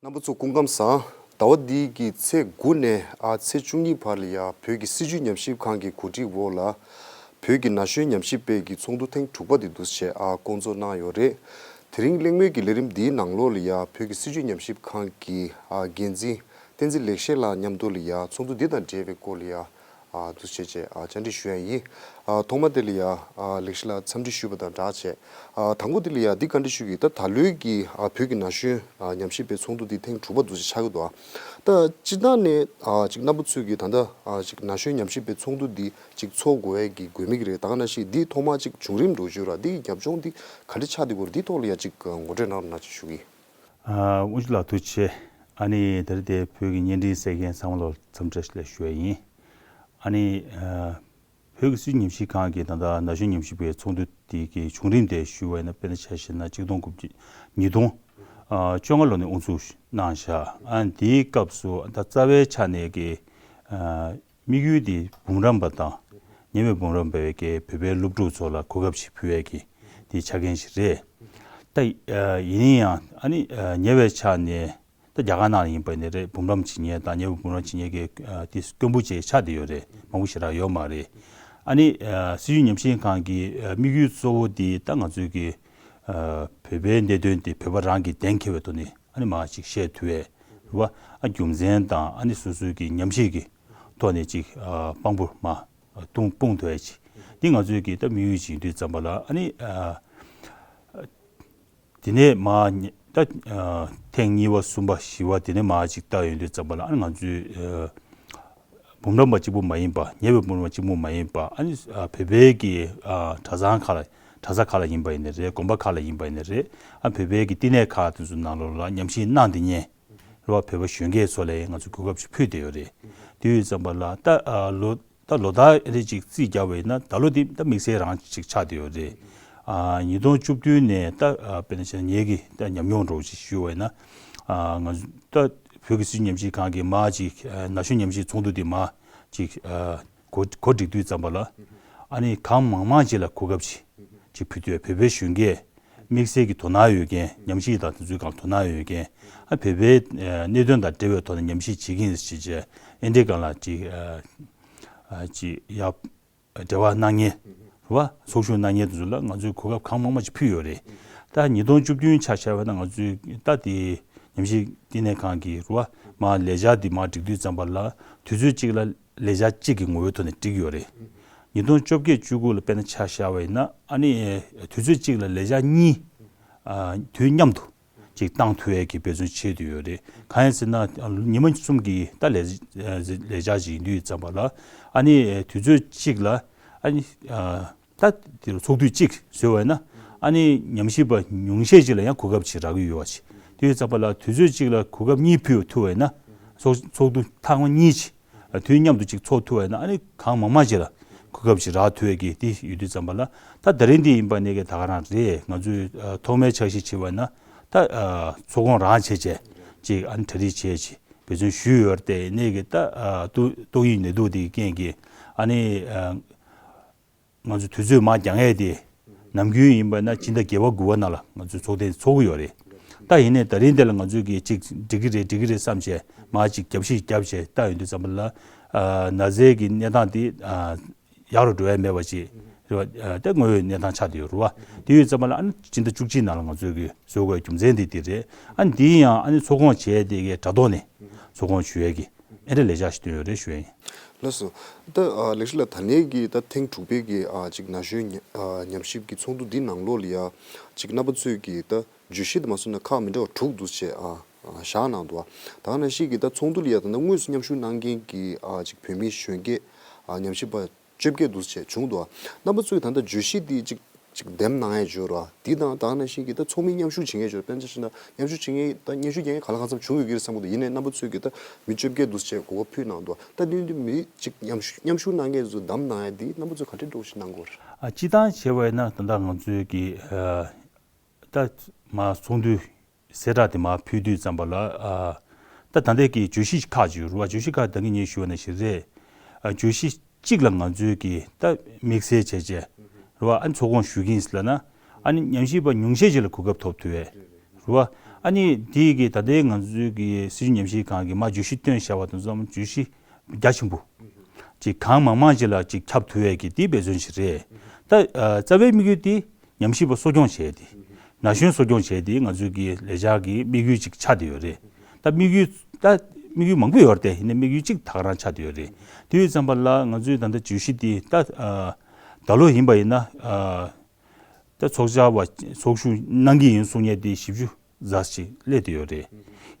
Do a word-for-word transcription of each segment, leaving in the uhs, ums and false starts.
རྣམ་པ་ཚོ་སྐུ་ཁམས་བཟང་། ཟླ་བ་འདིའི་གི་ཚེས་དགུ་ནས་ཨ་ཚེས་བཅུ་གཉིས་བར་ལ་ཡ་བོད་ཀྱི་སྲིད་བྱུས་ཉམས་ཞིབ་ཁང་གི་གོ་སྒྲིག་འོག་ལ། བོད་ཀྱི་ན་གཞོན་ཉམས་ཞིབ་པའི་གི་ཚོགས་འདུ་ཐེངས་དྲུག་པ་དེ་འདུག་སེ་ཨ་བསྐོང་ཚོགས་གནང་ཡོད་རེད། དེ་རིང་གླེང་མོལ་གྱི་ལས་རིམ་འདིའི་ནང་ལོགས་ལ་ཡ་བོད་ཀྱི་སྲིད་བྱུས་ཉམས་ཞིབ་ཁང་གི་ཨ་འགན་འཛིན་བསྟན་འཛིན་ལེགས་བཤད་ལགས་མཉམ་དུ་ལ་ཡ་ཚོགས་འདུ་འདི་དང་འབྲེལ་བའི་སྐོར་ལ་ཡ་ཨ་འདུག་སེ་བྱས་བྱས་ཨ་བཅར་འདྲི་ཞུ་ཡ་ཡིན། ཨ་ཐོག་མ་དེ་ལ་ཡ་ཨ་ལེགས་བཤད་ལགས་འཚམས་འདྲི་ཞུས་པ་དང་སྦྲགས་བྱས། ཨ་དང་པོ་དེ་ལ་ཡ་འདི་བཀའ་འདྲི་ཞུ་གི། ད་ད་ལོའི་གི་ཨ་བོད་ཀྱི་ན་གཞོན་ཨ་ཉམས་ཞིབ་པའི་ཚོགས་འདུ་འདི་ཐེངས་དྲུག་པ་འདུག་སེ་ཆགས་ཀྱི་འདུག་ཨ་ད་སྤྱིར་བཏང་ནས་ཨ་ཅིག་རྣམ་པ་ཚོས་ཀྱི་ད་ལྟ་ཨ་ཅིག་ན་གཞོན་ཉམས་ཞིབ་པའི་ཚོགས་འདུ་འདི་ཅིག་ཚོགས་དགོས་ཡས་ཀྱི་དགོས་དམིགས་རེད། ད་ག་ནང་བཞིན་འདི་ཐོག་མ་ཅིག་བྱུང་རིམ་འགྲོ་རྒྱུ་ར་འདི་ཡི་རྒྱབ་ལྗོངས་འདི་ག་འདྲ་ཆགས་བསྡད་ཀྱི་ཡོད་རེད། འདིའི་ཐོག་ལ་ཡ་ཅིག་ངོ་སྤྲོད་གནང་རོགས་གནང་ཅིག་ཞུ་གི་ཡིན། ཨ་དབུ་མཆོག་ལགས་ཐུགས་རྗེ་ཆེ། ཨ་ནི་ད་རེས་དེ་བོད་ཀྱི་བརྙན་འཕྲིན་གསན་མཁན་ཚང་མ་ལ་འཚམས་འདྲི་ཞུ་ཡས་ཡིན། ཨ་ནི་ཨ་བོད་ཀྱི་སྲིད་བྱུས་ཉམས་ཞིབ་ཁང་གི་ད་ལྟ་ན་གཞོན་ཉམས་ཞིབ་པའི་ཚོགས་འདུ་དེ་གི་བྱུང་རིམ་དེ་ཞུ་བ་ཡིན་ན། དཔེར་ན་ཆ་བཞག་ན་ཆིག་སྟོང་དགུ་བརྒྱ་ཉིས་སྟོང་ཨ་བཅོ་ལྔ་ལོ་ནས་དབུ་འཛུགས་གནང་བཞག་ཨ་དེའི་སྐབས་སུ་ད་རྩ་བའི་ཆ་ནས་ཀྱི་ཨ་དམིགས་ཡུལ་དེ་འབུམ་རམས་པ་དང་ཉེ་བའི་འབུམ་རམས་པའི་གི་བོད་པའི་སློབ་ཕྲུག་ཚོ་ལ་གོ་སྐབས་ཤིག་ཕུལ་ཡས་ཀྱི་དེ་ཆ་རྐྱེན་ཞིག་རེད། ད་ཨ་ཡིན་ན་ཡང་ཨ་ནི་ཨ་ཉེ་བའི་ཆ་ནས་ད་རྒྱ་གར་ནང་ལ་ཡིན་པ་ཡིན་ནའི་རེད། འབུམ་རམས་བྱེད་མཁན་དང་ཉེ་བའི་འབུམ་རམས་བྱེད་མཁན་གྱི་ཨ་དེ་དཀོན་པོ་ཅིག་ཆགས་བསྡད་ཡོད་རེད། མང་པོ་ཞེ་དྲག་ཡོད་མ་རེད། ཨ་ནི་ཨ་སྲིད་བྱུས་ཉམས་ཞིབ་ཁང་གི་ཨ་དམིགས་ཡུལ་གཙོ་བོ་དེ་ད་ང་ཚོའི་གི་ཨ་བོད་པའི་གནད་དོན་དེ་བོད་པ་རང་གིས་གཏན་འཁེལ་བའི་ཐོག་ནས་ཨ་ནི་མར་ཅིག་བཤད་ཐུབ་ཡས་རེད་བ། ཨ་རྒྱུ་མཚན་དང་ཨ་ནི་སོ་སོའི་གི་ཉམས་ཞིབ་ཀྱི་ཐོག་ནས་ཅིག་ཨ་དཔང་པོ་མར་ཨ་ཐུག་སྤུངས་ཐུབ་ཡས་ཅིག་འདི་ང་ཚོའི་གི་ད་དམིགས་ཡུལ་ཅིག་ཡིན་དུས་ཙམ་པ་ལ། ཨ་ནི་ཨ་དེ་ནས་མར་ཉེ་ད་ཨ་ཐེངས་གཉིས་པ་གསུམ་པ་བཞི་པ་དེ་ནས་མར་ཅིག་བལྟ་ཡོང་དུས་ཙམ་པ་ལ། ཨ་ནི་ང་ཚོའི་ཨ་འབུམ་རམས་པ་གཅིག་པུ་མ་ཡིན་པ། ཉེ་བའི་འབུམ་རམས་པ་གཅིག་པུ་མ་ཡིན་པ། ཨ་ནི་ཨ་བོད་པའི་གི་ཨ་གྲྭ་ཚང་ཁག་ལ་གྲྭ་ས་ཁག་ལ་ཡིན་པ་ཡིན་ནའི་རེད། དགོན་པ་ཁག་ལ་ཡིན་པ་ཡིན་ནའི་རེད། ཨ་བོད་པའི་གི་བསྟི་གནས་ཁག་དེ་ཚོ་ནང་ལོགས་ལ་ཉམས་ཞིབ་གནང་བསྡད་མཁན་རེད་བ། བོད་པ་གཞོན་སྐྱེས་ཚོ་ལ་ང་ཚོས་གོ་སྐབས་ཤིག་ཕུལ་བསྡད་ཡོད་རེད། དེ་ཡོད་ཙམ་པ་ལ་ད་ཨ་ལོ་ད་ལོ་ལྟར་རེ་ཅིག་རྩིས་རྒྱག་པ་ཡིན་ན་ད་ལོ་འདི་ད་དམིགས་བསལ་རང་ཅིག་ཆགས་བསྡད་ཡོད་རེད། ཨ་ཉིས་སྟོང་བཅུ་བདུན་ནས་ད་ཨ་དཔེར་ན་ཆ་ངེད་ཀྱི་ད་ཉམས་མྱོང་འདྲ་བོ་ཅིག་ཞུ་བ་ཡིན་ན། ཨ་ང་ཚོ་ད་བོད་ཀྱི་སྲིད་བྱུས་ཉམས་ཞིབ་ཁང་གིས་མར་ཅིག་ཨ་ན་གཞོན་ཉམས་ཞིབ་ཚོགས་འདུ་འདི་མར་ཅིག་ཨ་གོ་གོ་སྒྲིག་དུས་ཙམ་པ་ལ། ཨ་ནི་གང་མང་མང་ཅིག་ལ་གོ་སྐབས་ཅིག་ཅིག་ཕུལ་དུས། བོད་པའི་གཞོན་སྐྱེས་དམིགས་བསལ་གྱི་དོ་སྣང་ཡོད་མཁན། ཉམས་ཞིབ་དང་དེ་ཚོའི་སྒང་དོ་སྣང་ཡོད་མཁན། ཨ་བོད་པའི་ཨ་གནད་དོན་དང་འབྲེལ་བའི་ཐོག་ནས་ཉམས་ཞིབ་བྱེད་མཁན་ཞིག་བྱས། ཨེ་འདྲའི་སྒང་ལ་ཅིག་ཨ་ཨ་ཅིག་ཡ་འབྲེལ་བ་གནང་མཁན་རེད་བ། ཚོགས་ཞུགས་གནང་མཁན་དེ་ཚོ་ལ་ང་ཚོས་གོ་སྐབས་གང་མང་མང་ཞིག་ཕུལ་ཡོད་རེད། ད་ཉིས་སྟོང་བཅུ་བདུན་ཆ་བཞག་པ་ན་ང་ཚོས་ད་དེ་ཉམས་ཞིབ་བསྟི་གནས་ཁང་གི་རེད་བ། མར་ལས་འཆར་འདི་མར་སྒྲིག་དུས་ཙམ་པ་ལ་དུས་ཚོད་གཅིག་ལ་ལས་འཆར་གཅིག་གི་ངོ་བོའི་ཐོག་ནས་བསྒྲིགས་ཡོད་རེད། ཉིས་སྟོང་བཅོ་བརྒྱད་བཅུ་དགུ་ལ་དཔེར་ན་ཆ་བཞག་པ་ཡིན་ན། ཨ་ནི་དུས་ཚོད་གཅིག་ལ་ལས་འཆར་གཉིས་ཨ་དུས་མཉམ་དུ་ཅིག་བཏང་ཐུབ་ཡས་ཀྱི་འབད་བརྩོན་བྱེད་བསྡད་ཡོད་རེད། གང་ཡིན་ཟེར་ན་ཉི་མ་གསུམ་གྱི་ད་ལས་ལས་འཆར་ཅིག་ཡིན་དུས་ཙམ་པ་ལ། ཨ་ནི་དུས་ཚོད་གཅིག་ལ་ཨ་ནི་ཨ་ད་དེ་རུ་ཚོགས་དུས་གཅིག་བཟོས་པ་ཡིན་ན། ཨ་ནི་ཉམས་ཞིབ་པ་ཉུང་ཤས་ཅིག་ལ་ཡང་གོ་སྐབས་ཅིག་རག་གི་ཡོད་པ་ཅིག་དེ་ཡོད་ཙམ་པ་ལ་དུས་ཚོད་གཅིག་ལ་གོ་སྐབས་གཉིས་ཕུལ་ཐུབ་པ་ཡིན་ན། ཚོགས་ཚོགས་འདུ་ཐེངས་མ་གཉིས་ཅིག་དུས་མཉམ་དུ་ཅིག་ཚོགས་ཐུབ་པ་ཡིན་ན། ཨ་ནི་གང་མང་མང་ཅིག་ལ་གོ་སྐབས་ཅིག་རག་ཐུབ་ཡས་ཀྱི་དེ་ཡོད་དུས་ཙམ་པ་ལ། ད་ད་རིང་འདི་ཡིན་པ་ནས་ཀྱི་ད་ག་རང་རེད། ང་ཚོས་ཨ་ཐོག་མའི་འཆར་གཞི་བྱེད་པ་ཡིན་ན་ད་ཨ་ཚོགས་ཁང་རང་བྱས་བྱས་ཅིག་ཨ་ནི་གྲ་སྒྲིག་བྱས་ཅིག་འབད་བརྩོན་ཞུས་ཡོད་རེད་དེ། ནས་ཀྱི་ད་ཨ་ཏོག་ཏོག་དབྱིབས་ནད་དུག་དེའི་རྐྱེན་གྱིས་ཨ་ནི་ཨ་ང་ཚོ་དུས་ཚོད་མར་འགྱངས་ཡས་དེ་ནམ་རྒྱུན་ཡིན་པ་ན་སྤྱི་ཟླ་བརྒྱད་པ་དགུ་པ་ནང་ལ་ང་ཚོས་ཚོགས་ཐེངས་ཚོགས་ཀྱི་ཡོད་རེད། ད་ཡིན་ནའི་ད་རིང་འདི་ལ་ང་ཚོས་ཀྱི་ཅིག་འགྲིག་གི་རེད་འགྲིག་གི་རེད་བསམ་བྱས་མར་ཅིག་རྒྱབ་བཤིག་རྒྱབ་བྱས་ད་ཡོང་དུས་ཙམ་པ་ལ། ཨ་ན་ཚའི་གི་གནས་སྟངས་དེ་ཨ་ཡག་རུ་འགྲོ་ཡ་མེད་པ་ཅིག་རེད་བ། ཨ་དེ་དངོས་ཡོད་གནས་སྟངས་ཆགས་བསྡད་ཡོད་རེད་བ། དེ་ཡོད་ཙམ་པ་ལ་ཨ་ནི་སྤྱི་ཟླ་བཅུ་གཅིག་ནང་ལ་ང་ཚོས་ཀྱི་བཟོ་དགོས་རྒྱུ་མཚན་དེ་དེ་རེད། ཨ་ནི་དེ་ཡང་ཨ་ནི་ཚོགས་ཁང་བྱས་དེ་གའི་དྲ་ཐོག་ནས་ཚོགས་ཁང་ཞུ་ཡས་ཀྱི་ཨེ་འདྲ་ལས་འཆར་ཞིག་བཏོན་ཡོད་རེད་ཞུ་ཡ་ཡིན། ལགས་སོ། ད་ཨ་ལེགས་བཤད་ལགས། ད་ལྟའི་གི་ད་ཐེངས་དྲུག་པའི་གི་ཨ་ཅིག་ན་གཞོན་ཉ་ཨ་ཉམས་ཞིབ་ཀྱི་ཚོགས་འདུ་འདི་ནང་ལོགས་ལ་ཡ་ཅིག་རྣམ་པ་ཚོས་ཀྱི་ད་བརྗོད་གཞི་དེ་མ་སོང་ན་ཁག་མི་འདྲ་བ་དྲུག་འདུག་བྱས་ཨ་ཨ་བཞག་གནང་འདུག་ད་ག་ནང་བཞིན་གྱི་ད་ཚོགས་འདུ་ལ་ཡ་ད་ལྟ་དངོས་སུ་མཉམ་ཞུགས་གནང་མཁན་གྱི་ཨ་ཅིག་བོད་མི་གཞོན་སྐྱེས་ཨ་ཉམས་ཞིབ་པ་བཅོ་བརྒྱད་འདུག་བྱས་བྱུང་འདུག་རྣམ་པ་ཚོས་ད་ལྟ་བརྗོད་གཞི་འདི་ཅིག་ཅིག་འདེམས་གནང་ཡས་འབྱོར་བ་འདི་དང་། ད་ག་ནང་བཞིན་གྱི་ད་ཚོགས་མི་མཉམ་ཞུགས་བྱེད་མཁན་འབྱོར། དཔེར་ན་ཆ་བཞག་ན་མཉམ་ཞུགས་བྱེད་མཁན་ད་སྙན་ཞུ་རྒྱག་མཁན་ག་ལ་གང་འཚམ་བྱུང་ཡོད་ཀྱི་རེད་བསམ་གྱི་འདུག་ཡིན་ནའི་རྣམ་པ་ཚོས་ཀྱི་ད་མི་བཅོ་བརྒྱད་འདུག་བྱས་གོ་སྐབས་ཕུལ་གནང་འདུག་ད་དེ་འདི་མི་ཅིག་མཉམ་ཞུགས་མཉམ་ཞུགས་གནང་མཁན་ཚོ་འདེམས་གནང་ཡས་འདི་རྣམ་པ་ཚོས་ག་འདྲའི་འདྲ་བོ་ཞིག་གནང་དགོས་རེད། ཨ་སྤྱིར་བཏང་བྱས་པ་ཡིན་ན་ད་ལྟ་ང་ཚོའི་གི་ཨ་ད་མ་ཚོགས་འདུའི་གསལ་བསྒྲགས་དེ་མར་ཕུལ་དུས་ཙམ་པ་ལ། ཨ་ད་ད་ལྟའི་གི་བརྗོད་གཞི་ཁག་ཅིག་ཡོད་རེད་བ། བརྗོད་གཞི་ཁག་ད་གིན་ངས་ཞུས་པ་ནང་བཞིན་རེད། ཨ་བརྗོད་གཞི་གཅིག་ལ་ང་ཚོའི་གི་ད་དམིགས་བསལ་བྱས་བྱས་རེད་བ། ཨ་ནི་ཚོགས་ཁང་ཞུགས་མཁན་ཟེར་ལབ་ན་ཨ་ནི་ཉམས་ཞིབ་པ་ཉུང་ཤས་ཅིག་ལ་གོ་སྐབས་ཐོབ་ཐུབ་པས་རེད་བ། ཨ་ནི་དེ་གི་ད་ལྟའི་ང་ཚོའི་གི་སྲིད་བྱུས་ཉམས་ཞིབ་ཁང་གི་མ་བརྗོད་གཞི་བཏོན་བཞག་པ་དང་འཛོམས་བརྗོད་གཞི་རྒྱ་ཆེན་པོ་ཅིག་གང་མང་མང་ཅིག་ལ་ཅིག་ཁྱབ་ཐུབ་ཡས་ཀྱི་དེ་འབད་བརྩོན་ཞིག་རེད། ད་ཨ་རྩ་བའི་དམིགས་ཡུལ་དེ་ཉམས་ཞིབ་པ་གསོ་སྐྱོང་བྱས་ཏེ་ན་གཞོན་གསོ་སྐྱོང་བྱས་ཏེ་ང་ཚོའི་གི་ལས་འཆར་གྱི་དམིགས་ཡུལ་ཅིག་ཆགས་བསྡད་ཡོད་རེད། ད་དམིགས་ཡུལ་ད་དམིགས་ཡུལ་མང་པོ་ཡོད་རེད་དེ་ཡིན་ནའི་དམིགས་ཡུལ་གཅིག་ད་ག་རང་ཆགས་བསྡད་ཡོད་རེད། དེ་ཡོད་ཙམ་པ་ལ་ང་ཚོའི་ད་ལྟ་བརྗོད་གཞི་དེ་ད་ཨ་ད་ལོ་ཡིན་པ་ཡིན་ན་ཨ་ད་ཚོགས་བཅར་བ་ཚོགས་ཞུགས་གནང་གི་ཡིན་གསུང་མཁན་དེ་བཞི་བཅུ་ཙམ་ཞིག་སླེབས་བསྡད་ཡོད་རེད།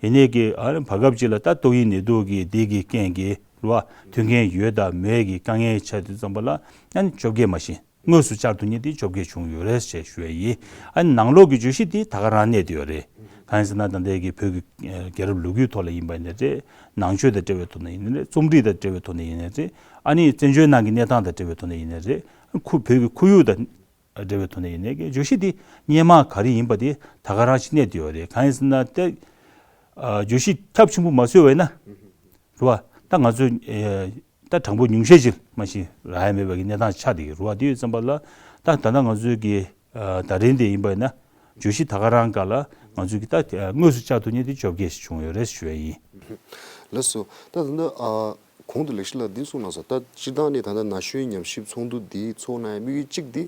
ཡིན་ནའི་གི་ཨ་བར་སྐབས་ཅིག་ལ་ད་ཏོག་དབྱིབས་ནད་དུག་གི་དེ་གི་རྐྱེན་གྱིས་རེད་བ། མཐུན་རྐྱེན་ཡོད་དང་མེད་ཀྱི་དཀའ་ངལ་ཆགས་དུས་ཙམ་པ་ལ་ཨ་ནི་བཅོ་བརྒྱད་མ་ཞིག་དངོས་སུ་བཅར་ཐུབ་མཁན་དེ་བཅོ་བརྒྱད་བྱུང་ཡོད་རེད་ཅེས་ཞུ་ཡ་ཡིན། ཨ་ནི་ནང་ལོགས་ཀྱི་བརྗོད་གཞི་དེ་ད་ག་རང་གནས་བསྡད་ཡོད་རེད། གང་ཡིན་ཟེར་ན་ད་ལྟའི་གི་བོད་ཀྱི་ཨ་རྒྱལ་རབས་ལོ་རྒྱུས་ཐོག་ལ་ཡིན་པ་ཡིན་ནའི་རེད། ནང་ཆོས་དང་འབྲེལ་བའི་ཐོག་ནས་ཡིན་ནའི་རེད། རྩོམ་རིག་དང་འབྲེལ་བའི་ཐོག་ནས་ཡིན་ནའི་རེད། ཨ་ནི་བཙན་བྱོལ་ནང་གི་གནས་སྟངས་དང་འབྲེལ་བའི་ཐོག་ནས་ཡིན་ནའི་རེད། ཁུ་བོད་ཀྱི་ཁོར་ཡུག་དང་འབྲེལ་བའི་ཐོག་ནས་ཡིན་ནའི་གི་བརྗོད་གཞི་དེ་སྔོན་མ་ག་རེ་ཡིན་པ་དེ་ད་ག་རང་ཞིག་གནས་བསྡད་ཡོད་རེད། གང་ཡིན་ཟེར་ན་དེ་ཨ་བརྗོད་གཞི་ཁྱབ་ཆེན་པོ་མ་བཟོས་པ་ཡིན་ན་རེད་བ། ད་ང་ཚོ་ཨེ་ད་གྲངས་འབོར་ཉུང་ཤས་ཅིག་མ་ཞིག་རག་ཡ་མེད་པ་གི་གནས་སྟངས་ཆགས་བསྡད་ཀྱི་རེད་བ། དེ་ཡོད་ཙམ་པ་ལ་ད་ད་ལྟ་ང་ཚོའི་གི་ཨ་ད་རིང་དེ་ཡིན་པ་ཡིན་ན་བརྗོད་གཞི་ད་ག་རང་སྒང་ལ་ང་ཚོའི་གི་ད་དངོས་སུ་བཅར་ཐུབ་མཁན་དེ་བཅོ་བརྒྱད་ཞིག་བྱུང་ཡོད་རེད་ཞུ་ཡ་ཡིན། ལགས་སོ། ད་ད་ལྟ་ཨ་གོང་དུ་ལེགས་བཤད་ལགས་འདི་གསུངས་གནང་སོང་། ད་སྤྱིར་བཏང་ནས་ད་ལྟ་ན་གཞོན་ཉམས་ཞིབ་ཚོགས་འདུ་འདི་ཚོགས་གནང་ཡ་དམིགས་ཡུལ་གཅིག་འདི་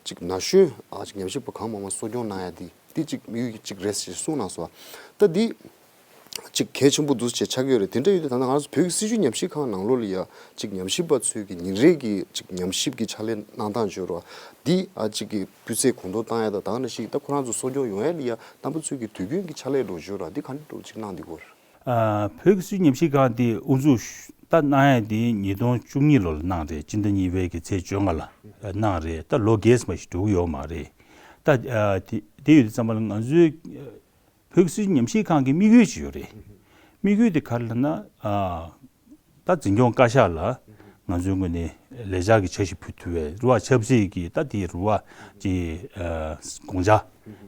ཅིག་ན་གཞོན་ཨ་ཅིག་ཉམས་ཞིབ་པ་གང་མང་མང་གསོ་སྐྱོང་གནང་ཡ་འདི་འདི་ཅིག་དམིགས་ཡུལ་གཅིག་རེད་ཞེས་གསུངས་གནང་སོང་། ད་འདི་ཅིག་གལ་ཆེན་པོ་འདུག་ཅེས་ཆགས་ཀྱི་ཡོད་རེད། དེ་འདྲ་ཡོད་དུས་ད་ལྟ་ང་རང་ཚོ་བོད་ཀྱི་སྲིད་བྱུས་ཉམས་ཞིབ་ཁང་ནང་ལོགས་ལ་ཡ་ཅིག་ཉམས་ཞིབ་པ་ཚོའི་གི་ཉིན་རེ་གི་ཅིག་ཉམས་ཞིབ་ཀྱི་ཕྱག་ལས་གནང་སྟངས་བརྗོད་རོགས་འདི་ཨ་ཅིག་གི་སྤུས་ཚད་གོང་མཐོར་བཏང་ཡ་དང་ད་ག་ནང་བཞིན་ད་ཁོ་རང་ཚོ་གསོ་སྐྱོང་ཡོང་ཡ་ལ་ཡ་རྣམ་པ་ཚོའི་གི་དུས་རྒྱུན་གྱི་ཕྱག་ལས་འགྲོ་བརྗོད་རོགས་འདི་ག་འདྲ་འགྲོ་ཅིག་གནང་འདི་སྐོར། ཨ་བོད་ཀྱི་སྲིད་བྱུས་ཉམས་ཞིབ་ཁང་དེ་དབུ་འཛུགས་ད་གནང་ཡ་དེ་ཉིས་སྟོང་བཅུ་གཉིས་ལོ་ལ་གནང་རེད། སྤྱི་ཟླ་གཉིས་པའི་གི་ཚེས་བཅོ་ལྔ་ལ་གནང་རེད། ད་ལོ་བརྒྱད་ཙམ་ཞིག་འགྲོ་གི་ཡོད་མ་རེད། ད་ཨ་དེ་དེ་ཡོད་དུས་ཙམ་པ་ལ་ང་ཚོའི་བོད་ཀྱི་སྲིད་བྱུས་ཉམས་ཞིབ་ཁང་གི་དམིགས་ཡུལ་ཅིག་ཡོད་རེད། དམིགས་ཡུལ་དེ་ག་རེ་ལབ་ན་ཨ་ད་འཛིན་སྐྱོང་བཀའ་ཤག་ལ་ང་ཚོའི་ངོས་ནས་ལས་འཆར་གྱི་འཆར་གཞི་ཕུལ་ཐུབ་པའི་རེད་བ། ཆབ་སྲིད་ཀྱི་ད་དེ་རེད་བ་ཀྱི་ཨ་དགོངས་འཆར་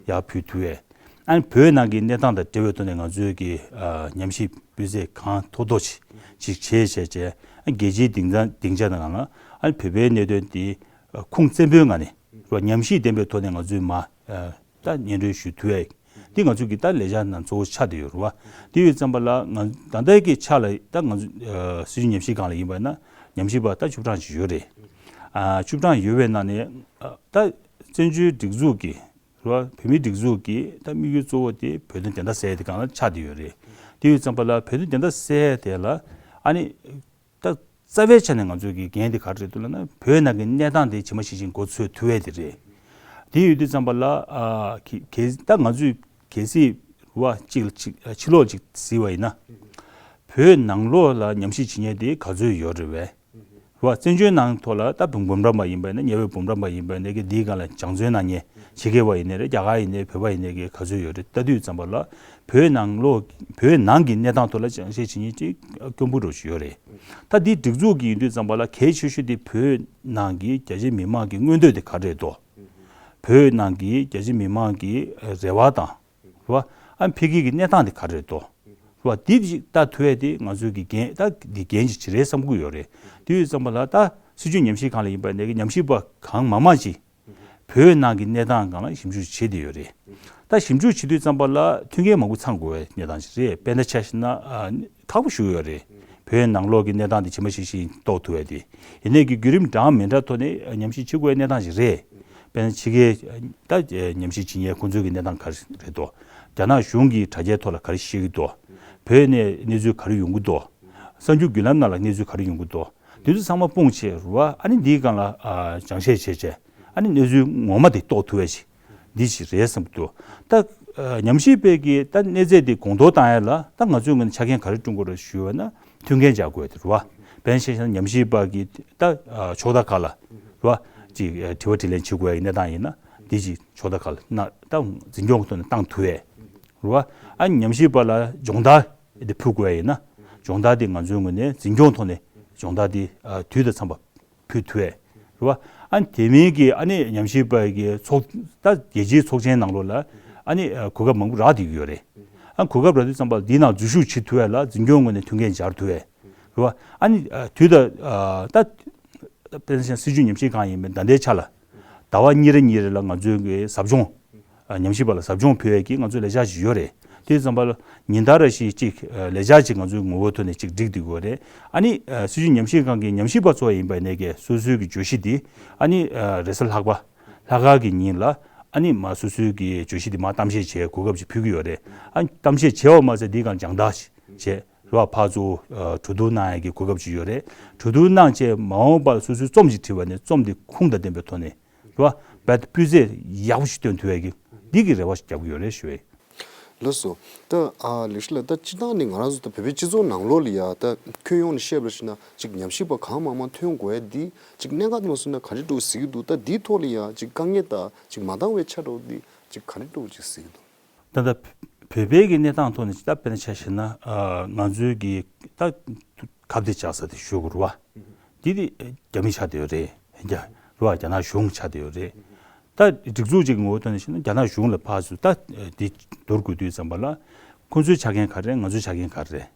ཡར་ཕུལ་ཐུབ་པའི། ཨ་ནི་བོད་ནང་གི་གནས་སྟངས་དང་འབྲེལ་བའི་ཐོག་ནས་ང་ཚོའི་གི་ཨ་ཉམས་ཞིབ་སྤུས་ཚད་གང་མཐོ་མཐོ་ཅིག་ཅིག་བྱས་བྱས་བྱས་ཨ་རྒྱལ་སྤྱིའི་སྡིངས་ཆ་སྡིངས་ཆ་དང་ནང་ལ་ཨ་ནི་བོད་པའི་གནད་དོན་དེ་ཨ་ཁུངས་བཙན་པོའི་ངང་ནས་རེད་བ་ཉམས་ཞིབ་ལྡན་པའི་ཐོག་ནས་ང་ཚོས་མ་ཨ་ད་སྙན་སྒྲོན་ཞུ་ཐུབ་ཡས་འདི་ང་ཚོ་གི་ད་ལས་འཆར་ནང་གཙོ་བོ་ཆགས་བསྡད་ཡོད་རེད་བ། དེ་ཡོད་ཙམ་པ་ལ་ང་ད་ལྟའི་གི་ཆ་ལ་ད་ང་ཚོ་ཨ་སྲིད་བྱུས་ཉམས་ཞིབ་ཁང་ལ་ཡིན་པ་ན་ཉམས་ཞིབ་པ་ད་བཅུ་གྲངས་ཅིག་ཡོད་རེད། ཨ་བཅུ་གྲངས་ཡོད་པའི་ནང་ནས་ཨ་ད་བཙན་བྱོལ་སྒྲིག་འཛུགས་ཀྱི་རེད་བ། བོད་མིའི་སྒྲིག་འཛུགས་ཀྱི་ད་དམིགས་ཡུལ་གཙོ་བོ་དེ་བོད་དོན་བདེན་མཐའ་གསལ་དེ་སྒང་ལ་ཆགས་བསྡད་ཡོད་རེད། དེ་ཡོད་ཙམ་པ་ལ་བོད་དོན་བདེན་མཐའ་གསལ་དེ་ལ་ཨ་ནི་ད་རྩ་བའི་ཆ་ནས་ང་ཚོའི་གི་འགན་དེ་ག་རེ་རེད་འདུག་ལབ་ན་བོད་ནང་གི་གནས་སྟངས་དེ་ཇི་མ་ཇི་བཞིན་མགོ་འཚོས་ཐུབ་ཡས་དེ་རེད། དེ་ཡོད་དུས་ཙམ་པ་ལ་ཨ་གལ་གལ་ད་ང་ཚོས་གལ་སྲིད་རེད་བ་གཅིག་ལ་གཅིག་ཕྱི་ལོགས་གཅིག་གཟིགས་པ་ཡིན་ན་བོད་ནང་ལོགས་ལ་ཉམས་ཞིབ་བྱེད་མཁན་དེ་ག་ཚོད་ཡོད་རེད་བས། རེད་བ། བཙན་བྱོལ་ནང་ཐོག་ལ་ད་བུ་འབུམ་རམས་པ་ཡིན་པ་ཡིན་ན་ཉེ་བའི་འབུམ་རམས་པ་ཡིན་པ་ཡིན་ན་གི་འདིའི་སྒང་ལ་སྦྱང་བརྩོན་གནང་མཁན་ཕྱི་རྒྱལ་བ་ཡིན་ནའི་རེད། རྒྱ་གར་ཡིན་ནའི་བོད་པ་ཡིན་ནའི་གི་ག་ཚོད་ཡོད་རེད། ལྟ་དུས་ཙམ་པ་ལ་བོད་ནང་ལོགས་བོད་ནང་གི་གནས་སྟངས་ཐོག་ལ་སྦྱང་བཤད་བྱེད་མཁན་ཅིག་དཀོན་པོ་འདྲ་ཞིག་ཡོད་རེད། ད་འདི་སྒྲིག་འཛུགས་ཀྱི་ཡིན་དུས་ཙམ་པ་ལ་གལ་ཆེ་ཤོས་དེ་བོད་ནང་གི་རྒྱ་ཆེ་མི་མང་གི་མངོན་འདོད་དེ་ག་རེ་རེད་དོ། བོད་ནང་གི་རྒྱ་ཆེ་མི་མང་གི་རེ་བ་དང་རེད་བ། ཨ་ཕ་གི་གི་གནས་སྟངས་དེ་ག་རེ་རེད་དོ། རེད་བ། འདི་ཅིག་ལྟ་ཐུབ་ཡས་དེ་ང་ཚོའི་གི་འགན་ད་འདི་འགན་ཅིག་ཅིག་རེད་བསམ་གྱི་ཡོད་རེད། དེ་ཡོད་ཙམ་པ་ལ་ད་སྲིད་བྱུས་ཉམས་ཞིབ་ཁང་ལ་ཡིན་པ་ནས་གི་ཉམས་ཞིབ་པ་གང་མང་མང་ཅིག་བོད་ནང་གི་གནས་སྟངས་སྒང་ལ་ཞིབ་འཇུག་བྱེད་བསྡད་ཡོད་རེད། ད་ཞིབ་འཇུག་བྱེད་དུས་ཙམ་པ་ལ་མཐུན་རྐྱེན་མང་པོ་ཚང་དགོས་པའི་གནས་སྟངས་ཅིག་རེད། དཔེར་ན་ཆ་བཞག་ན་ཨ་ཁག་པོ་ཞིག་ཡོད་རེད། བོད་ནང་ལོགས་ཀྱི་གནས་སྟངས་དེ་ཇི་མ་ཞིག་ཞིག་རྟོགས་ཐུབ་པ་དེ། ཡིན་ནའི་གི་བརྒྱུད་རིམ་འདྲ་མི་འདྲ་ཐོག་ནས་ཉམས་ཞིབ་བྱེད་དགོས་པའི་གནས་སྟངས་ཤིག་རེད། དཔེར་ན་ཕྱི་རྒྱལ་ད་ཉམས་ཞིབ་བྱེད་མཁན་ཁོང་ཚོའི་གི་གནས་སྟངས་ག་རེ་རེད་དོ། རྒྱ་ནག་གཞུང་གི་དྲ་རྒྱའི་ཐོག་ལ་ག་རེ་བཤད་ཀྱི་འདུག་བོད་ནས་གནས་ཚུལ་ག་རེ་ཡོང་གི་འདུག་གསར་འགྱུར་བརྒྱུད་ལམ་ནང་ལ་གནས་ཚུལ་ག་རེ་ཡོང་གི་འདུག་དེ་ཚོ་ཚང་མ་སྤུངས་བྱས་རེད་བ། ཨ་ནི་འདིའི་སྒང་ལ་ཨ་སྦྱང་བཤད་བྱས་བྱས་ཨ་ནི་གནས་ཚུལ་ངོ་མ་དེ་རྟོགས་ཐུབ་པ་ཞིག་འདི་ཞིག་རེད་བསམ་གྱི་འདུག་ད་ཨ་ཉམས་ཞིབ་པའི་གི་ད་གནས་ཚད་དེ་གོང་མཐོར་བཏང་ཡ་ལ་ད་ང་ཚོའི་ངོས་ནས་ཆ་རྐྱེན་ག་རེ་བསྐྲུན་དགོས་རེད་ཞུས་པ་ན་མཐུན་རྐྱེན་སྦྱར་དགོས་དེ་རེད་བ། དཔེར་ན་ཆ་བཞག་ན་ཉམས་ཞིབ་པ་གི་ད་ཨ་ཕྱོགས་མཐའ་ཁག་ལ་རེད་བ། ཅིག་ཨ་དྲི་བ་དྲིས་ལན་བྱེད་དགོས་ཡ་གི་གནས་སྟངས་ཡིན་ན་འདི་ཅིག་ཕྱོགས་མཐའ་ཁག་ལ་ན་ད་འཛིན་སྐྱོང་གི་ཐོག་ནས་བཏང་ཐུབ་ཡས་རེད་བ། ཨ་ཉམས་ཞིབ་པ་ལ་སྦྱོང་བརྡར་དེ་ཕུལ་དགོས་ཡ་ཡིན་ན་སྦྱོང་བརྡར་དེ་ང་ཚོའི་ངོས་ནས་འཛིན་སྐྱོང་ཐོག་ནས་སྦྱོང་བརྡར་དེ་ཨ་དུས་དང་འཚམས་པ་ཕུལ་ཐུབ་ཡས་རེད་བ། ཨ་ནི་དེ་མིན་གྱི་ཨ་ནི་ཉམས་ཞིབ་པ་གི་ཚོགས་ད་རྒྱལ་སྤྱིའི་ཚོགས་ཆེན་ནང་ལོགས་ལ་ཨ་ནི་ཨ་གོ་སྐབས་མང་པོ་རག་བསྡད་ཀྱི་ཡོད་རེད། ཨ་གོ་སྐབས་རག་དུས་ཙམ་པ་ལ་འདི་ནང་འཛུལ་ཞུགས་བྱེད་ཐུབ་ཡས་ལ་འཛིན་སྐྱོང་ངོས་ནས་མཐུན་རྐྱེན་སྦྱར་ཐུབ་ཡས་རེད་བ། ཨ་ནི་ཨ་དུས་ད་ཨ་ད་དཔེར་ན་སྲིད་བྱུས་ཉམས་ཞིབ་ཁང་ཡིན་པའི་ཟླ་འདིའི་ཆ་ལ་ཟླ་བ་གཉིས་རེ་གཉིས་རེ་ལ་ང་ཚོའི་གི་ཟབ་སྦྱོང་ཨ་ཉམས་ཞིབ་པ་ལ་ཟབ་སྦྱོང་ཕུལ་ཡས་ཀྱི་ང་ཚོའི་ལས་འཆར་ཞིག་ཡོད་རེད། དེ་ཙམ་པ་ལ་ཉིན་ལྟར་རེ་བཞིན་ཅིག་ལས་འཆར་ཅིག་ང་ཚོའི་ངོ་བོའི་ཐོག་ནས་ཅིག་སྒྲིག་བསྡད་ཡོད་རེད། ཨ་ནི་སྲིད་བྱུས་ཉམས་ཞིབ་ཁང་གི་ཉམས་ཞིབ་པ་ཚོ་ཡིན་པ་ནས་ཀྱི་སོ་སོའི་གི་བརྗོད་གཞི་དེ་ཨ་ནི་རེས་གཟའ་ལྷག་པ་ལྷག་དཀར་གྱི་ཉིན་ལ་ཨ་ནི་མ་སོ་སོའི་གི་བརྗོད་གཞི་དེ་མ་གཏམ་བཤད་བྱེད་གོ་སྐབས་ཅིག་ཕུལ་གྱི་ཡོད་རེད། ཨ་ནི་གཏམ་བཤད་བྱས་པ་མ་ཟད་འདིའི་སྒང་སྦྱང་བརྡར་བྱས་རེད་བ། ཕར་ཚུར་གྲོས་བསྡུར་གནང་ཡག་གི་གོ་སྐབས་ཅིག་ཡོད་རེད། གྲོས་བསྡུར་གནང་བྱས་མ་འོངས་པར་སོ་སོའི་རྩོམ་ཅིག་བྲིས་པ་ནས་རྩོམ་དེ་ཁུངས་དང་ལྡན་པའི་ཐོག་ནས་རེད་བ། རྦད་སྤུས་ཚད་ཡག་པོ་ཞིག་སྟོན་ཐུབ་ཡག་གི་འདི་གི་རེ་བ་ཞིག་རྒྱབ་ཀྱི་ཡོད་རེད་ཞུ་ཡ་ཡིན། ལགས་སོ། ད་ཨ་ལེགས་བཤད་ལགས། ད་སྤྱིར་བཏང་ནས་ང་རང་ཚོ་ད་བོད་པའི་སྤྱི་ཚོགས་ནང་ལོགས་ལ་ཡ་ད་ཁྱོན་ཡོངས་ནས་བཤད་པར་བྱས་ན་ཅིག་ཉམས་ཞིབ་པ་གང་མང་མང་ཐོན་དགོས་ཡ་འདི་ཅིག་གནད་འགག་ཏུ་མ་སོང་ན་ག་རེ་འགྲོ་ཟེར་གྱི་འདུག་ད་འདིའི་ཐོག་ལ་ཡ་ཅིག་དཀའ་ངལ་དང་ཅིག་མ་འདང་བའི་ཆ་འདྲ་བོ་འདི་ཅིག་ག་རེ་འགྲོ་ཅིག་ཟེར་གྱི་འདུག་ད་ལྟ་བོད་པའི་གི་གནས་སྟངས་ཐོག་ནས་ད་དཔེར་ན་ཆ་བཞག་ན་ཨ་ང་ཚོའི་གི་ད་ཁ་གཏད་བཅག་ས་དེ་ཞུ་དགོས་རེད་བ། འདི་དེ་རྒྱ་མི་ཆགས་བསྡད་ཡོད་རེད། རྒྱ་རེད་བ། རྒྱ་ནག་གཞུང་ཆགས་བསྡད་ཡོད་རེད། ད་སྒྲིག་འཛུགས་ཅིག་ངོ་བོ་ཐོག་ནས་བཤད་ན་རྒྱ་ནག་གཞུང་ལ་ཕར་ཚུར་ད་འདི་འདོར་དགོས་དུས་ཙམ་པ་ལ་ཁོ་ཚོའི་ཆ་རྐྱེན་ག་རེ་རེད། ང་ཚོའི་ཆ་རྐྱེན་ག་རེ་རེད། རེད་